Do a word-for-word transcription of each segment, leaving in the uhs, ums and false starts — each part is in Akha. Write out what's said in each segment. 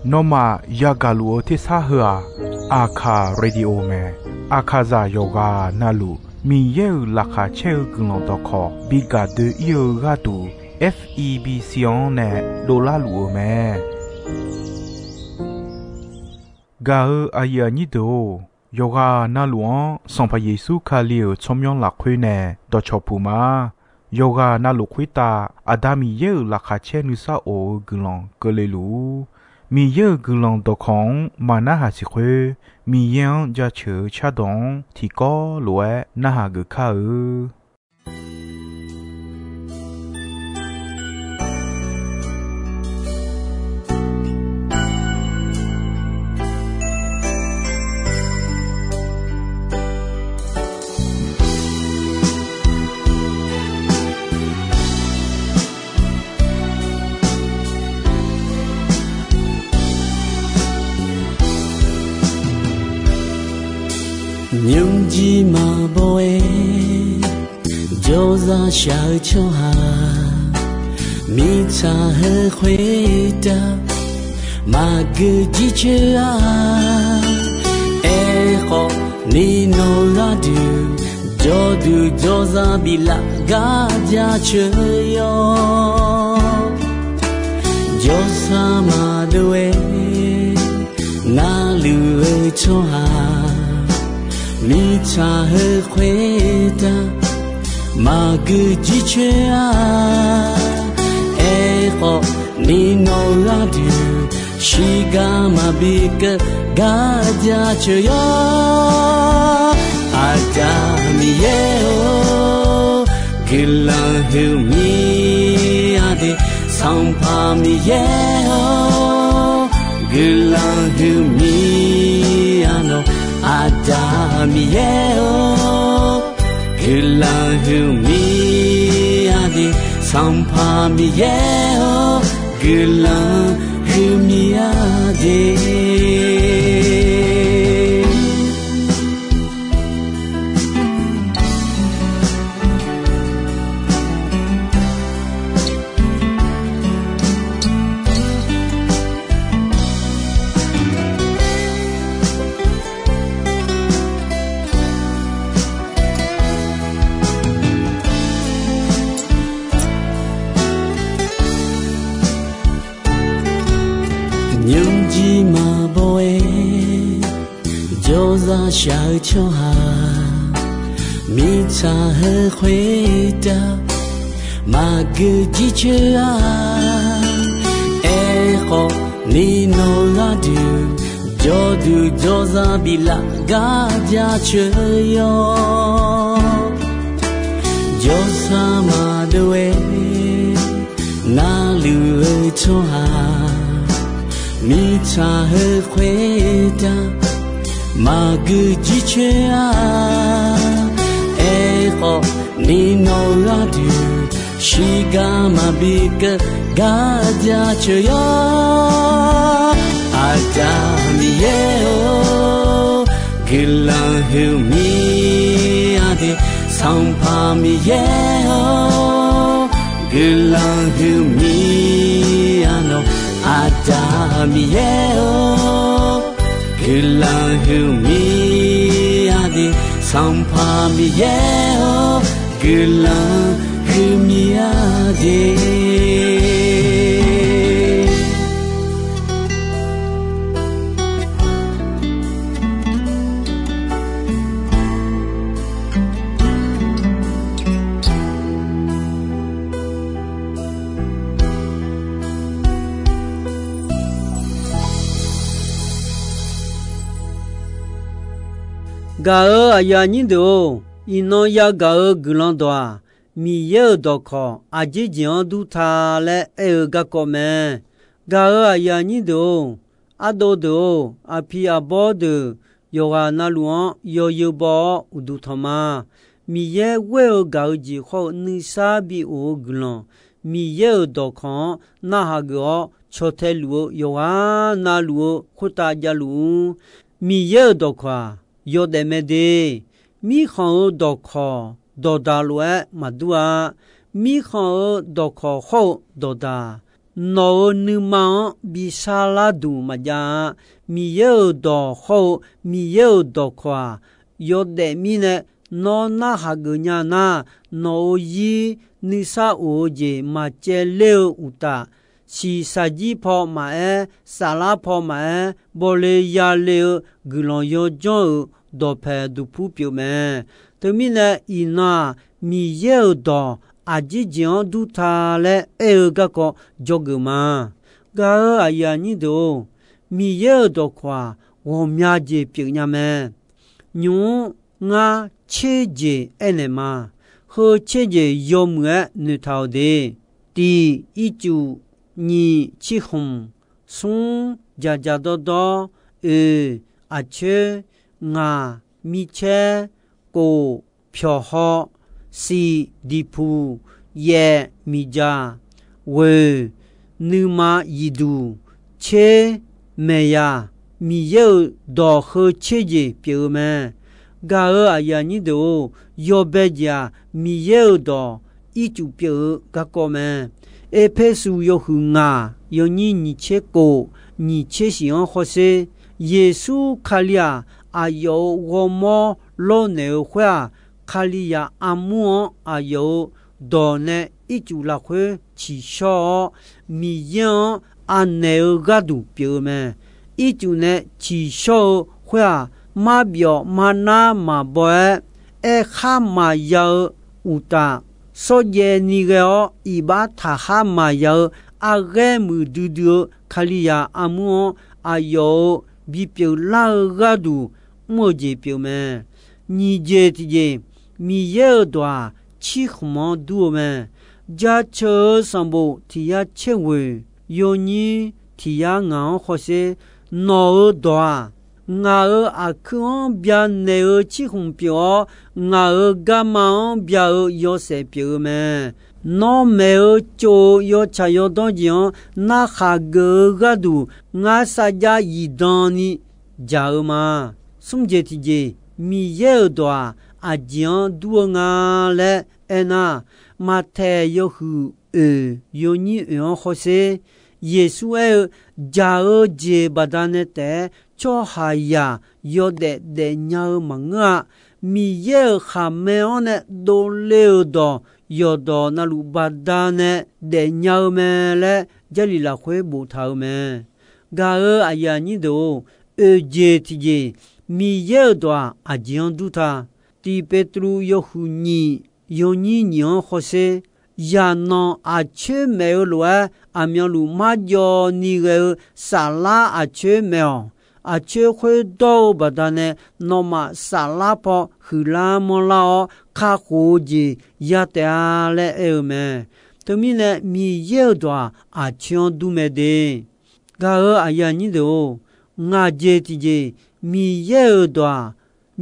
Nawmaf yagaq luf-eu tersar heu-aq, Aqkaq Radio mae. Aqkaqzaq yawqghaq navluf Miqyaer-euq laqkhaq caer-eu guiqlanq dawqkawq bi gaq doe-ir-eu gharduq, F E B C-anr nae dovlar luf-eu mae. Gaq-eu aqyuif aqnyir deuq-or, yawqghaq navluf-anr Sanqpaq Yeqsur Kali-euq tsawrmyanr lafkhoer nae dawqcawq puq ma. Yawqghaq navluf khoertav Aqda Miqyaer-euq laqkhaq caer nuisar of-eu guiqlanq keuvle luf-ur. Miqyaer-euq guiqlanq dawqkawq-anr maqnarhaq siq khoer, Miqyaer-anr jaceuq-eu cardawq-anr tiqkawv lof-aer narhaq geuf kar-eu. Nymrjir maqbaw-aer jawrzaq shaq-eu tsawrhaq, mirtsaq heu khoertav maqgeu jircoer-a. Aerkhawf, ni nawq gharduq jawrduq jawrzaq biflaf gar jaceuq yawr. Jawrsar maqdov-aer narluf-eu tsawrhaq, mirtsaq heu khoertav maqgeu jircoer-a. Aerkhawf, ni nawq gharduq shiqgar maqbi keuv gar jaceuq yawr. Aqda Miqyaer-or, guiqlanq huiqmya de. Sanqpaq Miqyaer-or, guiqlanq huiqmya nawq. Aqda Miqyaer-or, guiqlanq huiqmya de. Sanqpaq Miqyaer-or, guiqlanq huiqmya de. Nymrjir maqbaw-aer jawrzaq shaq-eu tsawrhaq, mirtsaq heu khoertav maqgeu jircoer-a. Aerkhawf, ni nawq gharduq jawrduq jawrzaq biflaf gar jaceuq yawr. Jawrsar maqdov-aer narluf-eu tsawrhaq, mirtsaq heu khoertav maqgeu jircoer-a. Aerkhawf, ni nawq gharduq shiqgar maqbi keuv gar jaceuq yawr. Aqda Miqyaer-or, guiqlanq huiqmya de. Sanqpaq Miqyaer-or, guiqlanq huiqmya nawq. Aqda Miqyaer-or, guiqlanq huiqmya de. Sanqpaq Miqyaer-or, guiqlanq huiqmya de. Gaq-euq aqyuif aqnyir deuq-or, iqnan yagaq-euq guiqlanq dawq-aq, Miqyaer-euq dawqkawq aqjeq jeq-anr dur ta laer aer-eu garkawv mae. Gaq-euq aqyuif aqnyir deuq-or, ardov deuq-or, aqpiq aqbawr deuq yawqghaq navluf-anr yawzeu baw-awr uqduq tanq ma. Miqyaer ghoer-eu gaq-eu jeq khawr-eu nuisar bi of-eu guiqlanq, Miqyaer-euq dawqkawq-anr narhaq geuf-awr caw tae luf-eu yawqghaq navluf-eu khoertav javluf-ur. Miqyaer-euq dawqkawq-aq, yawdaef mae de. Mirkhanq-euq dawqkawq dawqdaq lof-aer maqdur-a. Mirkhanq-euq dawqkawq hawr-eu dawqdaq, nawq-euq nuima-anr bi sharlar duq maqjav-a. Miqyaer-euq dawq hawr-eu Miqyaer-euq dawqkawq-aq, yawdaef mirnae nawr narhaq geuf nya nar, nawq-euq zir nuisar of-eu jeq maqcaev ler-eu uqtaf, shiqshaq jir paw maqaer, saflar paw maqaer, bawle yale-eu guiqlanq yawdzanr-euq dawqpaeq duqpur pyeuf mae. Teumirnae iqnan-aq, Miqyaer-euq dawq aqjeq jeq-anr dur ta laer aer-eu garkawv dzawgeuf ma. Gaq-euq aqyuif aqnyir deuq-or, Miqyaer-euq dawqkawq-aq, ghawqmya jeq pyeufnya mae. Nymq-mr ngar tser jeq aernaeq ma. Heu tser jeq yawmuiq-aer noeqtaq-awq de. Tiq, ircuf. Nyiq, cirkhmq. Smr, dzaqdzaq dawrdawr. Oeq, aqcoer. Ngaq, micaer. Kof, pyawqhaw. Siq, diqpuq. Yaef, miqdzaq. Ghoeq, nuima zifduq. Tser, maeqyaq. Miqyaer-euq dawq heu tser jeq pyeuf-eu mae. Gaq-euq aqyuif aqnyir deuq-or, yawbae jeq-aq, Miqyaer-euq dawq ircuf pyeuf-eu garkawv mae. Erpersu yawhuiq ngaq, yawnyir nyiq tser kof, nyiq tser shif-anr hawsher, Yeqsur Kali-aq, aqyawf-euq ghawrmawr lawrnaeq-eu khoer-aq, Kalizaq armur-anr aqyawf-euq dawq nae ircuf lafkhoer ciqshawr-awr, Miqyaer-anr anaeq-eu gharduq pyeuf-eu mae. Ircuf nae ciqshawr-eu khoer-aq, marbyawf marnar maqbaw-aer, aerkhar maqya-eu uqtaf, shawrjaev ni ghae-awr iqbax taqkhar maqya-eu arghaer muiqdui dui-eu Kalizaq armur-anr aqyawf-euq bipyeuf lar-eu gharduq mr-eu jeq pyeuf mae. Nyiq jeq tiqjeq, Miqyaer-euq dawq-aq, cirkhmq-anr dur-eu mae. Jaceuq-eu sanqbof tiq yar caer ghoeq, yawnyir tiq yar ngaq-anr hawsher, nawq-euq dawq-aq, ngaq-euq aqkuir-anr byanaeq-eu cirkhmq pyeuf-awr, ngaq-euq garma-anr bya-eu yawshaef pyeuf-eu mae. Nawr maeq-eu tsov-eu yawtsaq yawdawr jeq-anr narkhaq geuf-eu gharduq, ngar sarjax zifdan ni dzaq-eu ma. Smr jeq tiqjeq, Miqyaer-euq dawq-aq, aqjeq-anr dur-eu nga laer aernar, Maqtaeq yawhuiq oeq, yawnyir oeq-anr hawsher, Yeqsur aer-eu, dzaq-eu jeq baqdanae taef-aer tsawrhaqzaq yawdaef daefnya-eu maqngeur-a. Miqyaer-euq khaqmae-anr nae dovle-euq dawq yawqdawq navluf baqdanae daefnya-eu mae laer Jarlif lafkhoer boftaq-euq mae. Gaq-euq aqyuif aqnyir deuq-or, oeq jeq tiqjeq, Miqyaer-euq dawq-aq, aqjeq-anr dur ta. Tiq Beqtuvluv yawhuiq nyiq, yawnyir nyiq-anr hawsher, yaqnanq aqcoer maef-eu lof-aer aqmyanluf marjawv ni ghae-eu saflar aqcoer maef-awq. Aqcoer khoerdawr-eu baqdanae nawmaf saflar paw huiqlar manrlar-awr, kakhof-eu jeq ya taef-a laer aer-eu mae. Teumirnae Miqyaer-euq dawq-aq, aqcoer-anr dur mae de. Gaq-euq aqyuif aqnyir deuq-or, ngaq jeq tiqjeq, Miqyaer-euq dawq-aq,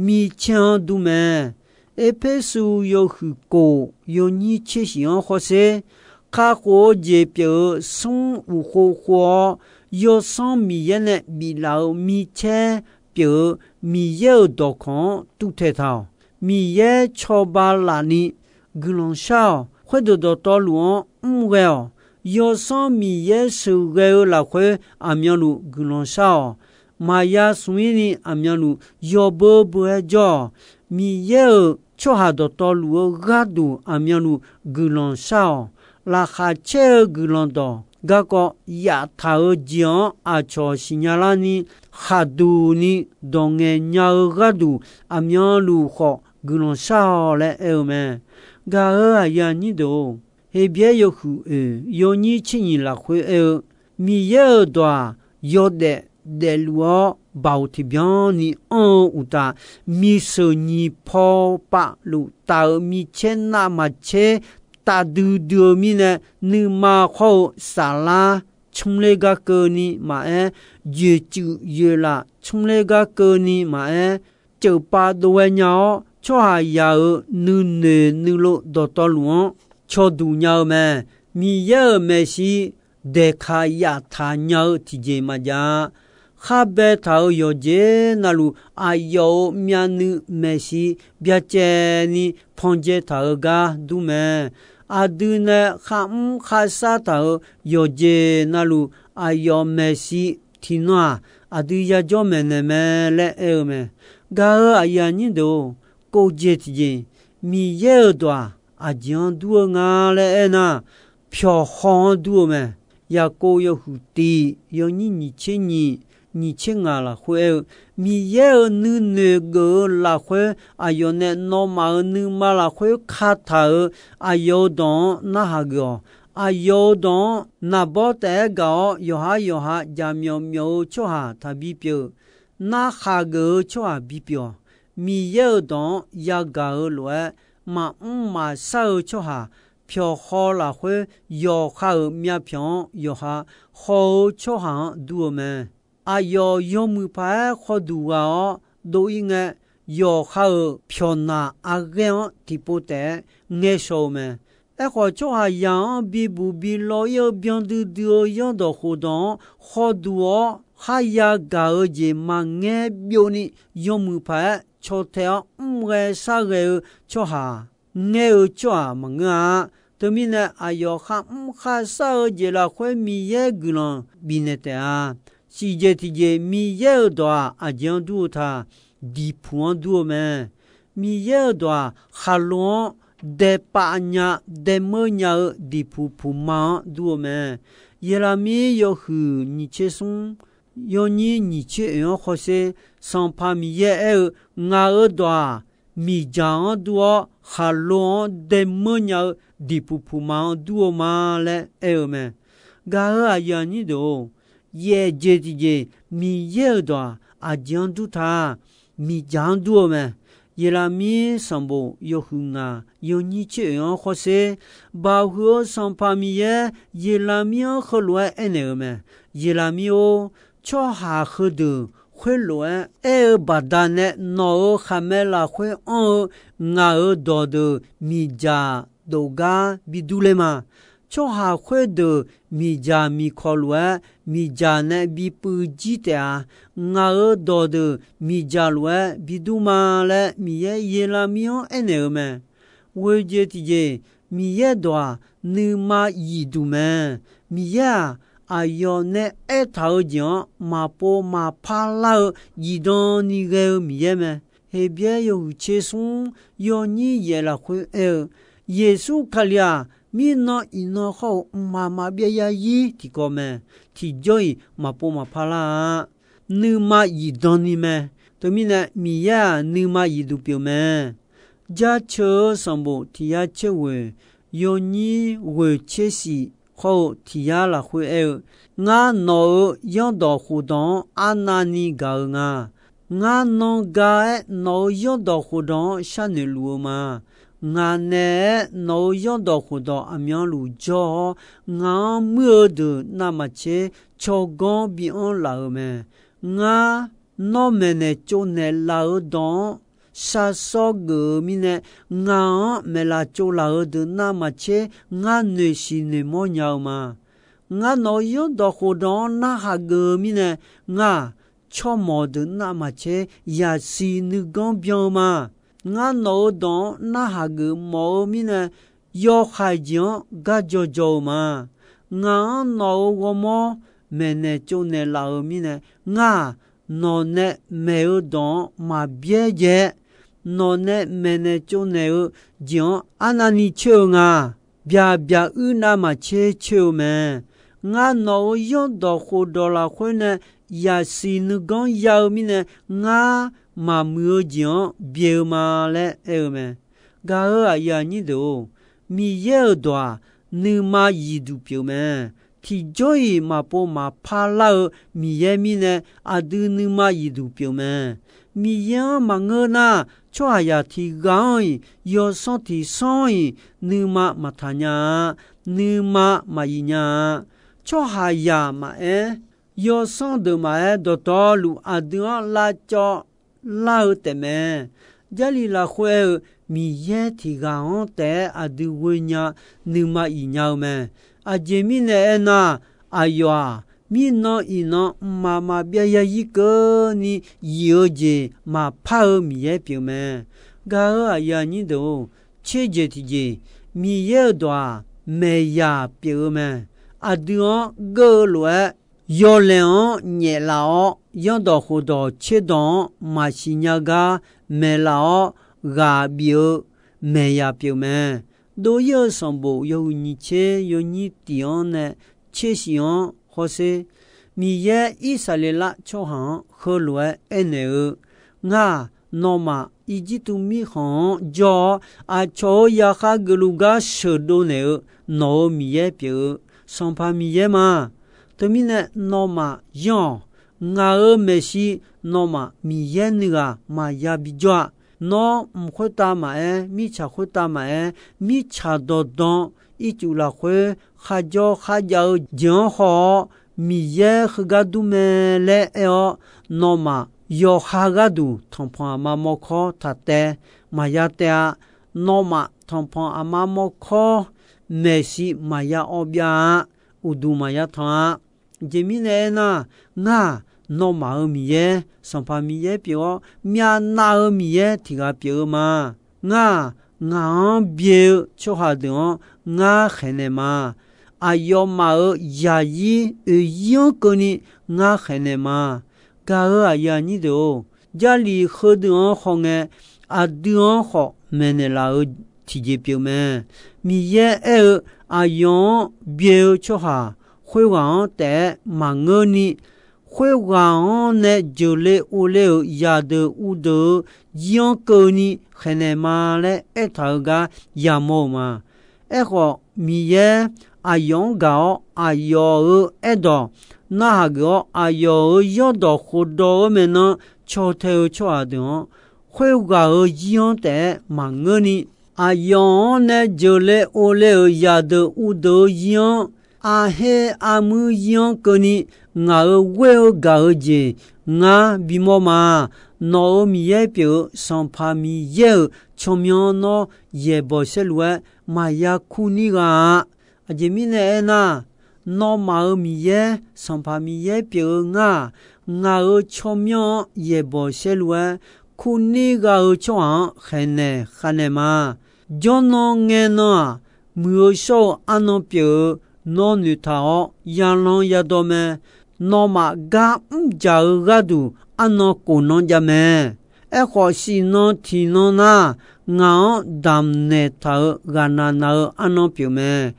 micaer-anr dur mae. Erpersu yawhuiq kof, yawnyir tser shif-anr hawsher, kakhof-eu jeq pyeuf-eu smr uqkhov khov-awr, Yawsanr Miqyaer nae biflaf-euq micaer pyeuf-eu Miqyaer-euq dawqkawq-anr tuvtaeq taq-awq. Miqyaer cawba laf ni guiqlanq shar-awq. Khoerdeuq dawqtawvluf-anr mr ghae-awq. Yawsanr Miqyaer sheuqghae-eu lafkhoer aqmyanluf guiqlanq shar-awq. Maqya smq-ir ni aqmyanluf yawbeu beu-aer jawr-awq. Miqyaer-euq tsawrhaq dawqtawvluf-eu gharduq aqmyanluf guiqlanq shar-awq. Laqkhaq caer-eu guiqlanq dawq garkawv yaftaq-eu jeq-anr aqcawq siqnya larni khaqduq ni dawq ngaeq nya-eu gharduq aqmyanluf khawf guiqlanq shar-awq laer aer-eu mae. Gaq-euq aqyuif aqnyir deuq-or, Heqbyaer yawhuiq oeq yawnyir tser nyiq lafkhoer aer-eu, Miqyaer-euq dawq-aq, yawdaef daefluf-awr baoq tiqbyan ni anr-eu uqtaf, miqsheuq nyiq paw pav luf taf-euq micaer navmaqtser taf duidui-eu mirnae, nuima khawr-eu saflar cmr ler gar keuvni maqaer, yoeqcuif yoeqlaf cmr ler gar keuvni maqaer, ceufpav dov ghae nya-awr, tsawrhaqzaq-euq nuinoeq nuilov dawqtawvluf-anr cawduq nya-eu mae. Miqyaer-euq maeqshi daeqkaq yaftaq nya-eu tiqjeq maqjav-a. Khar baetaq-euq yawqjeq navluf, aqyawf-euq myavnuiv maeqshi byacaevni pandzae taq-eu gar dur mae. aqdui nae kharmr kharshar taq-euq yawqjeq navluf, aqyawf maeqshi tiqnan-aq, aqdui yajawr maeqnaeq mae laer aer-eu mae. Gaq-euq aqyuif aqnyir deuq-or, kov jeq tiqjeq, Miqyaer-euq dawq-aq, aqjeq-anr dur-eu nga laer aernar, pyawqhaw-anr dur-eu mae. Yaqkov yawhuiq tiq, yawnyir nyiq tser nyiq, nyiq tser ngaq lafkhoer aer-eu, Miqyaer-euq nuinoeq geuf-eu lafkhoer, aqyawf nae nawmaf-euq nuima lafkhoer kataq-euq aqyawf-euq dawq-anr narhaq geuf-awq. Aqyawf-euq dawq-anr naqbawr taef-aer gaq-awr, yawqhar yawqha jaqmyawf myawf-eu tsawrhaq taqbi pyeuf. Narhaq geuf-eu tsawrhaq bipyeuf-awq. Miqyaer-euq dawq-anr yagaq-eu lof-aer, maqmr maqshar-eu tsawrhaq, pyawqhaw lafkhoer yawqha-euq myavpyawq-anr yawqha haw-eu tsawrhaq-anr dur-eu mae. Aqyawf yawmuiq paq-aer khawduq ghaq-awr dov-ir ngae, yawqha-euq pyawqnaq arghaer-anr tiqpov taef-aer ngaershaw-eu mae. Aerkhawf, tsawrhaqzaq-anr bibuq bi law-ir-eu byan duidui-eu zanrdawq khofdawq-anr khawduq-awr kharya gaq-eu jeq maqngaer byovni, yawmuiq paq-aer caw tae-awr mr ghae shar ghae-eu tsawrhaq, ngaer-eu tsawrhaq maqngeur-a. Teumirnae, aqyawf kharmr kharshar-eu jeq lafkhoer Miqyaer guiqlanq bifnaeq taef-a. Shif jeq tiqjeq, Miqyaer-euq dawq-aq, aqjeq-anr dur-eu ta, diqpuq-anr dur-eu mae. Miqyaer-euq dawq-aq, khaqlo-anr daepav nya, daemeur nya-eu diqpuq puqma-anr dur-eu mae. Yeqlaqmir yawhuiq nyiq tser smr, yawnyir nyiq tser oeq-anr hawsher, Sanqpaq Miqyaer aer-eu, Ngaq-euq dawq-aq, miqdzaq-anr dur-awr, khaqlo-anr daemeur nya-eu diqpuq puqma-anr dur-eu ma laer aer-eu mae. Gaq-euq aqyuif aqnyir deuq-or, yaef jeq tiqjeq, Miqyaer-euq dawq-aq, aqjeq-anr dur ta, miqdzaq-anr dur-eu mae. Yeqlaqmir sanqbof yawhuiq ngaq yawnyir tser oeq-anr hawsher, Baoq huiq-eu Sanqpaq Miqyaer Yeqlaqmir-anr heulof-aer aernaeq-euq mae. Yeqlaqmir-or, tsawrhaq heudeuq khoerlof-aer aer-eu baqdanae, nawq-euq khaqmae lafkhoer anr-eu ngaq-euq dawqdeuq miqdzaq dofgar bi durler ma. Tsawrhaq khoerdeuq miqdzaq miqkawq lof-aer, miqdzaq nae bi puiv jir taef-a. Ngaq-euq dawqdeuq miqdzaq lof-aer bi dur ma laer, Miqyaer Yeqlaqmir-anr aernaeq-euq mae. Ghoe jeq tiqjeq, Miqyaer dawq-aq, nuima zifduq mae. Miqyaer-aq, aqyawf nae aertaq-eu jeq-anr maqpov maqpar lar-eu, zifdan ni ghae-eu Miqyaer mae. Heqbyaer yawhuiq tser smr, yawnyir yaef lafkhoer aer-eu, Yeqsur Kali-aq, mirnan iqnan khawr-eu mqmaq maqbyav zarzir tiqkawv mae. Tiqjawr-iq maqpov maqpar lar-a. Nuima zifdan ni mae. Teumirnae, Miqyaer-aq, nuima zifduq pyeuf mae. Jaceuq-eu sanqbof tiq yar tser ghoeq, yawnyir ghoeq tser shif khawr-eu tiq yar lafkhoer aer-eu, Ngar nawq-euq zanrdawq khofdawq-anr arnavni gaq-eu nga. Ngar nan ga-aer nawq-euq zanrdawq khofdawq-anr sharnoeq luf-eu ma. Ngaq naeq-aer nawq-euq zanrdawq khofdawq aqmyanluf jawr-awr, ngaq-anr muir-eu deuq navmaqtser tsawrganr bianr laf-euq mae. Ngar nawr maeqnaeq tsovnaeq laf-eu dawq-anr sharsawr geuf-eu mirnae, ngaq-anr maeqlaf tsovlaf-eu deuq navmaqtser ngar noeqshiq noeqmawr nya-eu ma. Ngar nawq-euq zanrdawq khofdawq-anr narhaq geuf-eu mirnae, ngar-aq, tsawrmawq deuq navmaqtser yasiq nuiganr byan-eu ma. Ngar nawq-euq dawq-anr narhaq geuf mawf-eu mirnae, yawhaiq jeq-anr gar dzaw dzaw-eu ma. Ngaq-anr nawq-euq ghawrmawr maeqnaeq tsovnaeq laf-euq mirnae, ngar-aq, nawq nae maeq-eu dawq-anr maqbyaer dzae-aer, nawq nae maeqnaeq tsovnaeq-eu jeq-anr arnavni coer-eu nga. Byaq byaq uir navmaqtser coer-eu mae. Ngar nawq-euq zanrdawq khofdawq lafkhoer nae yasiq nuiganr ya-eu mirnae, ngar maqmuiq-eu jeq-anr byae-eu ma laer aer-eu mae. Gaq-euq aqyuif aqnyir deuq-or, Miqyaer-euq dawq-aq, nuima zifduq pyeuf mae. Tiqjawr-iq maqpov maqpar lar-eu Miqyaer mirnae, aqdui nuima zifduq pyeuf mae. Miqyaer-anr maqngeur nar, tsawrhaqzaq tiq ghaq-anr-iq, yawsanr tiq sanr-iq, nuima maqtaq nya-a, nuima maqzif nya-a. Tsawrhaqzaq maqaer, yawsanr deuq maqaer, dawqtawvluf aqdui-anr lavcawv lar-eu taefmae. Jarlif lafkhoer aer-eu, Miqyaer tiq ghaq-anr taef-aer aqdui ghoenya nuima zif nya-eu mae. Aqjeq mirnae aernar, aqyawf-aq, mirnan iqnan mqmaq maqbyav yarzir keuvni zif-eu jeq maqpar-eu Miqyaer pyeuf mae. Gaq-euq aqyuif aqnyir deuq-or, tser jeq tiqjeq, Miqyaer-euq dawq-aq, maeq yaq pyeuf-eu mae. Aqdui-anr geur-eu lof-aer, yawlaeq-anr nyaeflaf-awr, zanrdawq khofdawq tserdawq-anr maqsiq nya gar maeqlaf-awr, ghaq bif-eu maeq yaq pyeuf mae. Dov-ir-eu sanqbof yawhuiq nyiq tser yawnyir tiq-anr nae tser shif-anr hawsher, Miqyaer Irsaqleqlav tsawrhaq-anr heulof-aer aernaeq-eu, Ngar-aq, nawmaf Irjirtuv mirkhanq-anr jawr-awr, aqcawq-euq zaqkhav geufluf gar sheuqdov naeq-eu nawq-euq Miqyaer pyeuf-eu Sanqpaq Miqyaer ma. Teumirnae nawmaf yanr-awq. Ngaq-euq maeqshi nawmaf Miqyaer nuighaq maqya bijawr-a. Nawr mq khoertav maqaer, mirtsaq khoertav maqaer, mirtsaq dawqdan ircuf lafkhoer kharjawr kharjav-eu jeq-anr haw-awr, Miqyaer heugar dur mae laer aer-awr, nawmaf yawqha gharduq tanqpanq aqma mawrkawr taq taev, maqya taev-a. Nawmaf tanqpanq aqma mawrkawr maeqshi maqya awv byav-a. Uqduq maqya tanq-a. Aqjeq mirnae aernar, ngar-aq, nawmaf-euq Miqyaer, Sanqpaq Miqyaer pyeuf-awr, myavnav-eu Miqyaer tiq ghaq pyeuf-eu ma. Ngar-aq, ngaq-anr byae-eu tsawrhaq deuq-anr ngar khaeqnaeq ma. Aqyawfmaf-euq zaqzir oeqzir-anr keuvni ngar khaeqnaeq ma. Gaq-euq aqyuif aqnyir deuq-or, Jarlif heudeuq-anr hawngae, aqdui-anr khawf maeqnaeq laf-euq tiqjeq pyeuf mae. Miqyaer aer-eu, aqyawf-anr byae-eu tsawrhaq khoerghaq-anr taef-aer maqngeurni, khoerghaq-anr nae jeuqle ovle-euq zaqdeuq uvdeuq-eu zir-anr keuvni khaeqnaeq ma laer aertaq-euq gar yamawr-euq ma. Aerkhawf, Miqyaer aqyawf-anr gaq-awr, aqyawf-euq aerdawq narhaq geuf-awr, aqyawf-euq zanrdawq khofdawq-eu maeqnan caw tae-eu tsawrhaq deuq-anr, khoerghaq-euq zir-anr taef-aer maqngeurni, aqyawf-anr nae jeuqle ovle-euq zaqdeuq uvdeuq-eu zir-anr, arher armuir zir-anr keuvni, ngaq-euq ghoer-eu gaq-eu jeq ngar bimawr ma. Nawq-euq Miqyaer pyeuf-eu Sanqpaq Miqyaer-euq tsawrmyanr nawr yaeqbawq saerlu-aer maqya kur nir gha-a. Aqjeq mirnae aernar, nawmaf-euq Miqyaer, Sanqpaq Miqyaer pyeuf-eu ngar-aq, ngaq-euq tsawrmyanr-anr yaeqbawq saerlu-aer, kur nir gha-eu tsawrhaq-anr khaeqnaeq khavnaeq ma. Jawrnan ngae nan-aq, muiq-eu shawr-eu arnan pyeuf-eu nawr noeqtaq-awr yalan yadawr mae. Nawmaf gar mrjaq-eu gharduq arnan khofnan jav mae. Aerkhawf, siqnan tiqnan nar, ngaq-anr damqnaeq taq-euq ghaqnaq naq-eu arnan pyeuf mae.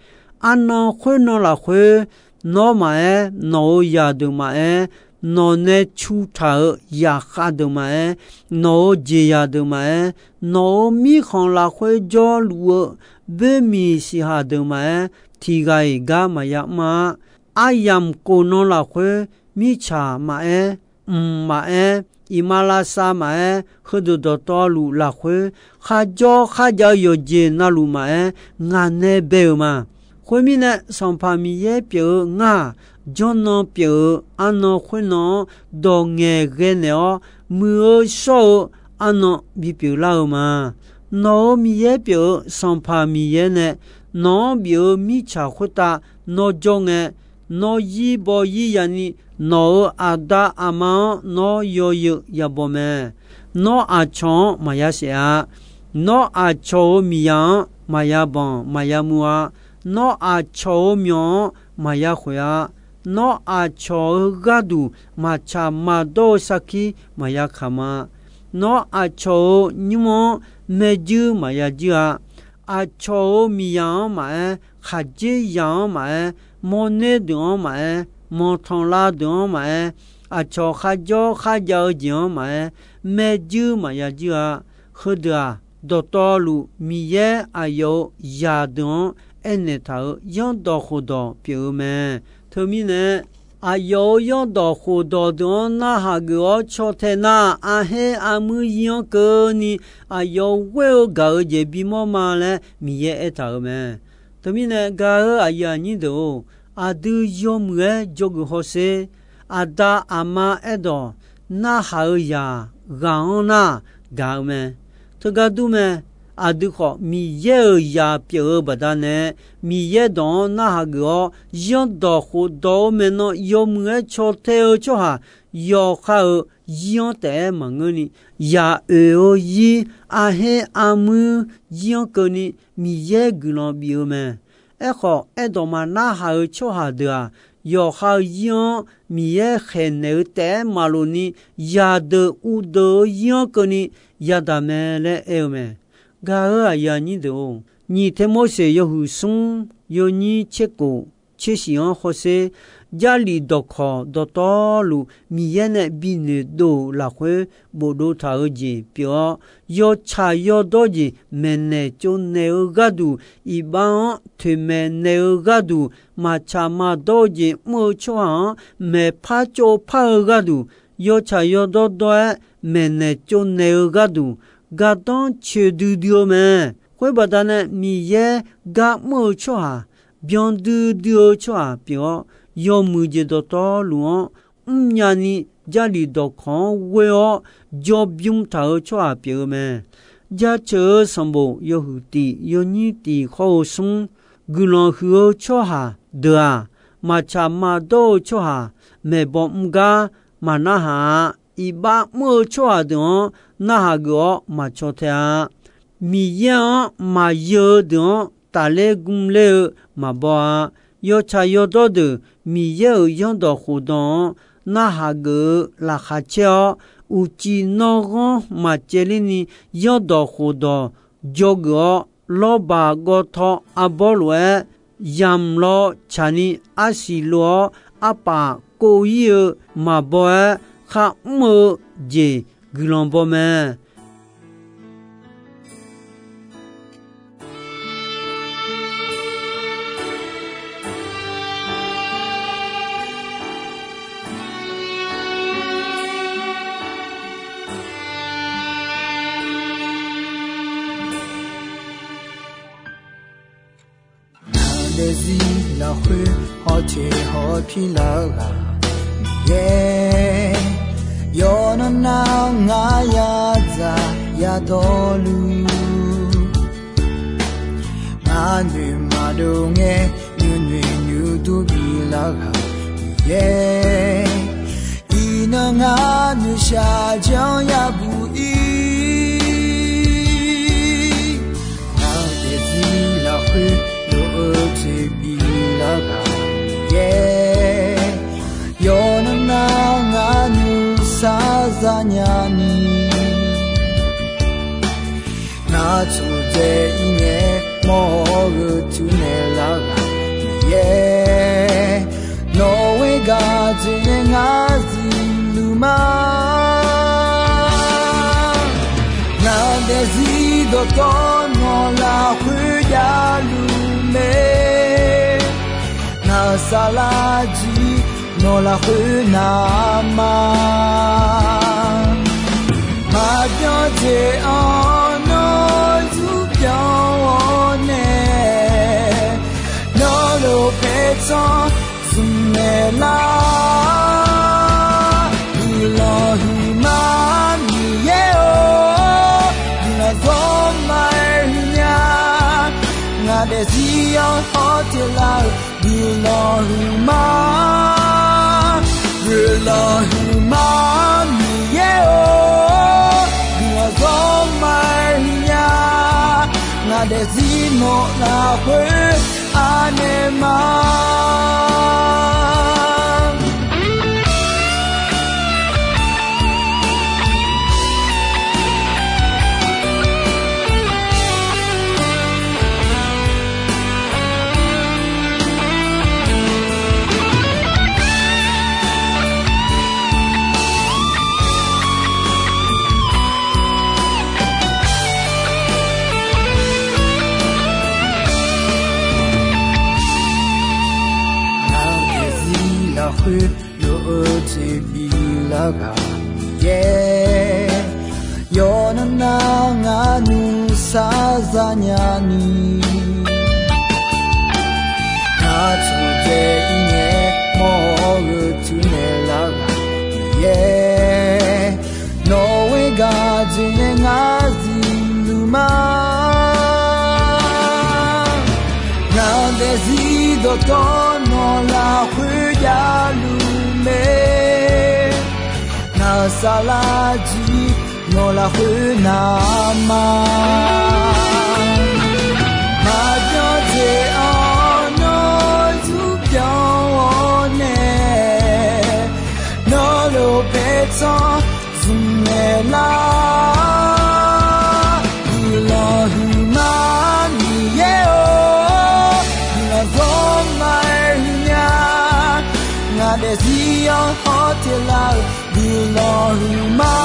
Arnan khoernan lafkhoer, nawr maqaer, nawq-euq zaqdeuq maqaer, nawq nae cu taq-euq zaqkhav deuq maqaer, nawq-euq jeqzaq deuq maqaer, nawq-euq mirkhanq lafkhoer jawrluf-eu boermiq siqhaq deuq maqaer, tiq ghaq-iq gar maqya mr-a. Aryamq khofnan lafkhoer, mirtsaq maqaer, mq maqaer, iqmalavshav maqaer, heudeuq dawqtawvluf lafkhoer, kharjawr kharjav-eu yawqjeq navluf maqaer, ngaq nae bae-euq ma. Khoermirnae, Sanqpaq Miqyaer pyeuf-eu ngar-aq, jawrnan pyeuf-eu arnan khoernan-anr dawq ngaeqghae naeq-awr, muiq-eu shawr-eu arnan bipyeuf lar-eu ma. Nawq-euq Miqyaer pyeuf-eu Sanqpaq Miqyaer nae nawq-anr bif-eu mirtsaq khoertav nawr jawr ngae, nawr zir baw zir yani, nawq-euq aqda aqma-anr nawr yawzeu yabaw mae. Nawr aqcawq-anr maqya saef-a. Nawr aqcawq-euq miqzaq-anr maqya banq maqya muiv-a. Nawr aqcawq-euq myawq-anr maqya khoeq-a. Nawr aqcawq-euq gharduq maqtsaq maqdawr-eu sarkir maqya kamq-a. Nawr aqcawq-euq nymr-anr maerjuir maqya juir-a. Aqcawq-euq miqzaq-anr maqaer, khaqdzerzaq-anr maqaer, mawrner deuq-anr maqaer, manqtanqlav deuq-anr maqaer, aqcawq kharjawr kharjav-eu jeq-anr maqaer, maerjuir maqya juir-a. Heudeuq-aq, dawqtawvluf Miqyaer aqyawf-euq zaqdeuq-anr aernaeq taq-euq zanrdawq khofdawq pyeuf-eu mae. Teumirnae, aqyawf-euq zanrdawq khofdawq deuq-anr narhaq geuf-awr caw tae nar, arher armuir zir-anr keuvni aqyawf ghoer-eu gaq-eu jeq bimawr ma laer Miqyaer aertaq-euq mae. Teumirnae gaq-eu aqyuif aqnyir deuq-or, aqdui yawmuiq-aer dzawgeuf hawsher. Aqda aqma aerdawq narhaq-eu zaq ghaq-anr nar gaq-eu mae. Teugar dur mae. Aqdui khawf, Miqyaer-euq zaq pyeuf-eu baqdanae, Miqyaer dawq-anr narhaq geuf-awr, zanrdawq khofdawq-eu maeqnan yawmuiq-aer caw tae-eu tsawrhaq yawkhav-euq zir-anr taef-aer maqngeurni, zaq oeq-eu zir, arher armuir zir-anr keuvni Miqyaer guiqlanq bif-eu mae. Aerkhawf, aerdawq maqnarhaq-eu tsawrhaq deuq-aq, yawqha-eu zir-anr Miqyaer khaeqnaeq-eu taef-aer maqlof ni, zaqdeuq uvdeuq-eu zir-anr keuvni yadaq mae laer aer-eu mae. Gaq-euq aqyuif aqnyir deuq-or, nyiq Tirmorseq yawhuiq smr yawnyir tserkof tsershif-anr hawsher, Jarlif dawqkawq dawqtawvluf Miqyaer nae bi noeqdov-euq lafkhoer bofdov taq-eu jeq pyeuf-awr, yawtsaq yawdawr jeq maeqnaeq tsovnaeq-eu gharduq, iqbax-anr toeqmaeq naeq-eu gharduq, maqtsaq maqdawr-eu jeq mr-eu tsawrhaq-anr maeqpar tsovpar-eu gharduq, yawtsaq yawdawr dawr-aer maeqnaeq tsovnaeq-eu gharduq, gardanr coeq duidui-eu mae. Khoer baqdanae Miqyaer gar mr-eu tsawrhaq, byan duidui-eu tsawrhaq pyeuf-awr, yawmuiq jeq dawqtawvluf-anr mrnya ni, Jarlif dawqkawq-anr ghoe-awr jawrbymr taq-eu tsawrhaq pyeuf-eu mae. Jaceuq-eu sanqbof yawhuiq tif yawnyir tif khawr-eu smr, guiqlanq huiq-eu tsawrhaq deuq-aq, maqtsaq maqdawr-eu tsawrhaq maeqbaw mr gar maqnarhaq-a. Iqbax mr-eu tsawrhaq deuq-anr narhaq geuf-awr maqcaw tae-a. Miqyaer-anr maqyeu-eu deuq-anr tafler gmr ler-eu maqbaw-a. Yawtsaq yawdawr deuq Miqyaer-euq zanrdawq khofdawq-anr narhaq geuf-eu laqkhaq caer-awr, uqcif nanrghanr maqcaevler ni zanrdawq khofdawq dzawgeuf-awr, lawrbaq gawtaw arbawr lof-aer yamq lawr tsaqni arsiq lof-awr, arpaf kov-ir-eu maqbaw-aer kharmr-eu jeq guiqlanq baw mae. Ngaq daefzir lafkhoer hawteq hawpir lar-eu ghaq Miqyaer, yawqnan nar ngar yadzaq yadawrluf, ngar noeq maqdov ngae nuinoeq nuidur bilar ghaq Miqyaer, iqnan ngar noeqshaq janr yabuq ir. Ngaq daefzir lafkhoer lof-eu toeqbif lar ghaq Miqyaer, yawqnan nar ngar nuisar zanya ni, ngar tsawqdzae ir ngae mawr-eu tuinaeq lar ghaq Miqyaer, nawq-eu gaq dzoeqnae ngar zifluf ma. Ngaq daefzir dawqtawv nawq lafkhoer javluf mae. Ngaq saflar jir nawq lafkhoer navma. Maqbyan jeq-anr nawr zurpyanr-awr nae, nawr lof paertsanr zmqmaeq lar. Guiqlanq huiqma Miqyaer-or, guiqlanq zawr ma-aer huiqnya. Ngaq daefzir-anr hawteq lar-eu guiqlanq huiqma. Guiqlanq huiqma Miqyaer-or, guiqlanq zawr ma-aer huiqnya. Ngaq daefzir nawq lafkhoer anaeq ma. Ngaq daefzir lafkhoer lof-eu jeq biflar ghaq Miqyaer, yawqnan nar ngar nuisar zanya ni, ngar tsawqdzae ir ngae mawr-eu tuinaeq lar ghaq Miqyaer, nawq-eu gaq dzoeqnae ngar zifluf ma. Dawr nawq lafkhoer javluf mae. Ngaq saflar jir nawq lafkhoer navma. Maqbyan dzaeq-awr nawr zurbyan-awr nae, nawr lof paertsanr zmq naeqlar. Guiqlanq huiqma Miqyaer-or, guiqlanq zawr ma-aer huiqnya. Ngaq daefzir-anr hawteq lar-euq guiqlanq huiqma.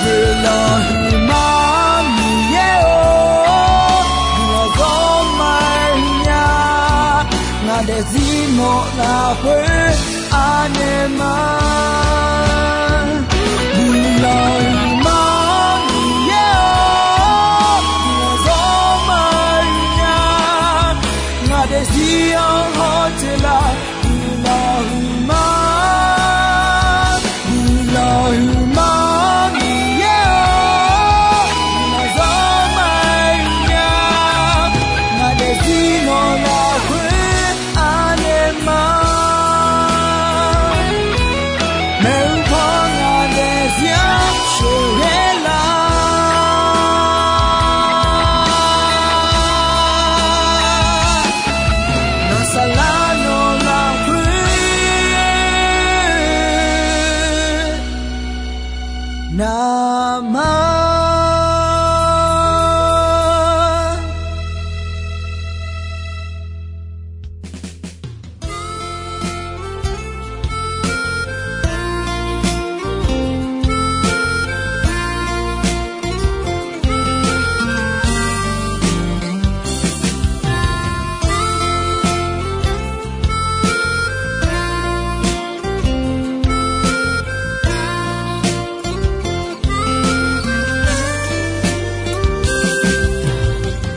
Guiqlanq huiqma Miqyaer-or, guiqlanq zawr ma-aer huiqnya. Ngaq daefzir nawq lafkhoer anaeq ma. Guiqlanq huiqma Miqyaer-or, guiqlanq zawr ma-aer huiqnya. Ngaq daefzir-anr hawteq lar guiqlanq huiqma. Guiqlanq huiqma Miqyaer-or, guiqlanq zawr ma-aer huiqnya. Ngaq daefzir nawq lafkhoer anaeq ma. Maeqhu paw ngaq daefzir-anr sheuqghae lar. Ngaq saflar nawq lafkhoer navma.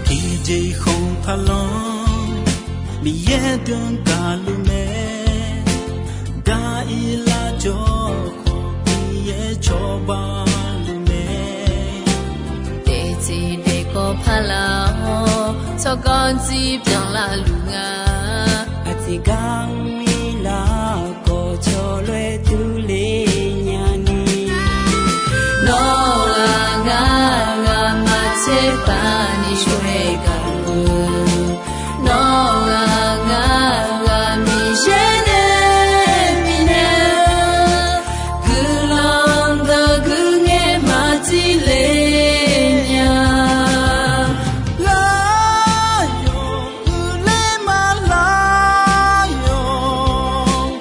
Tiqjeq khof taqlanr, Miqyaer deuq gaqluf mae. Daq-ir lar jawr khawf, Miqyaer cawba luf mae. Daefteq daefkawv paq lar-awr, tsawrganr tserbyan lar luf nga. Aqtiq gar mr-ir lar khawf, cawlof-aer durler nyani. Nawr-aq ngar-eu ghaq maqtser paq ni shawr-aer gaq-eu, nawr-aq ngar-eu ghaq Miqyaer nae bifnaeq-eu, guiqlanq dawq guiqngaer maqtser le nya. Lar yawq uiqler ma lar yawq.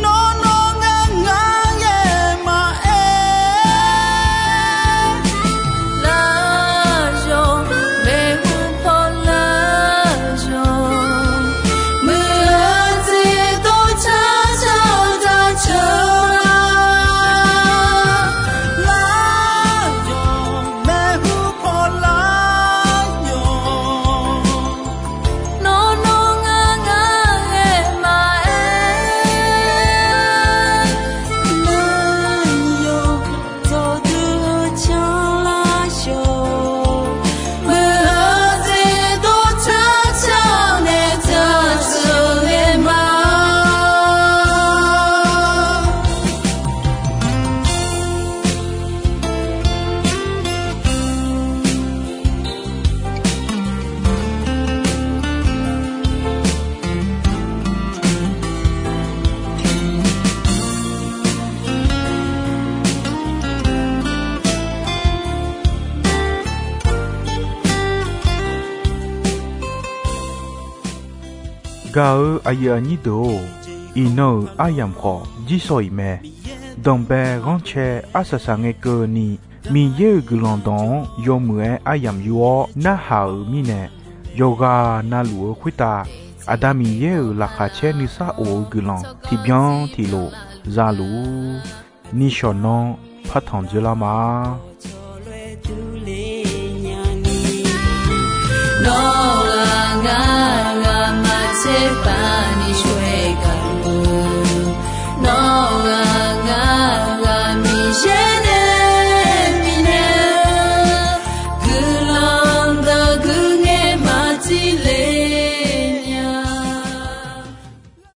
Nawr nawr ngar ngar ghae maqaer. Lar yawq, maeqhu paw lar yawq. Muiq-eu jeq dawr car car-eu jaceuq-a. Lar yawq, maeqhu paw lar yawq. Nawr nawr ngar ngar ghae maqaer. Lar yawq, dawqdui-eu canlar yawq. Muiq-eu jeq dawr car car-eu nae jaceuq ghae ma. Gaq-eu aqyuif aqnyir deuq-or, iqnan-euq aryamq khawf jirsawq iq mae. Danqbae ghanrcae arsaq saq ngae keuvni, Miqyaer-euq guiqlanq dawq-anr yawmuiq-aer aryamq yur-awr narhaq-euq mirnae, yawqghaq na luf-eu khoertav Aqda Miqyaer-euq laqkhaq caer nuisar of-eu guiqlanq tiqbyan tiqlof za luf-ur. Nishawq nanr partanq dzoerlar ma.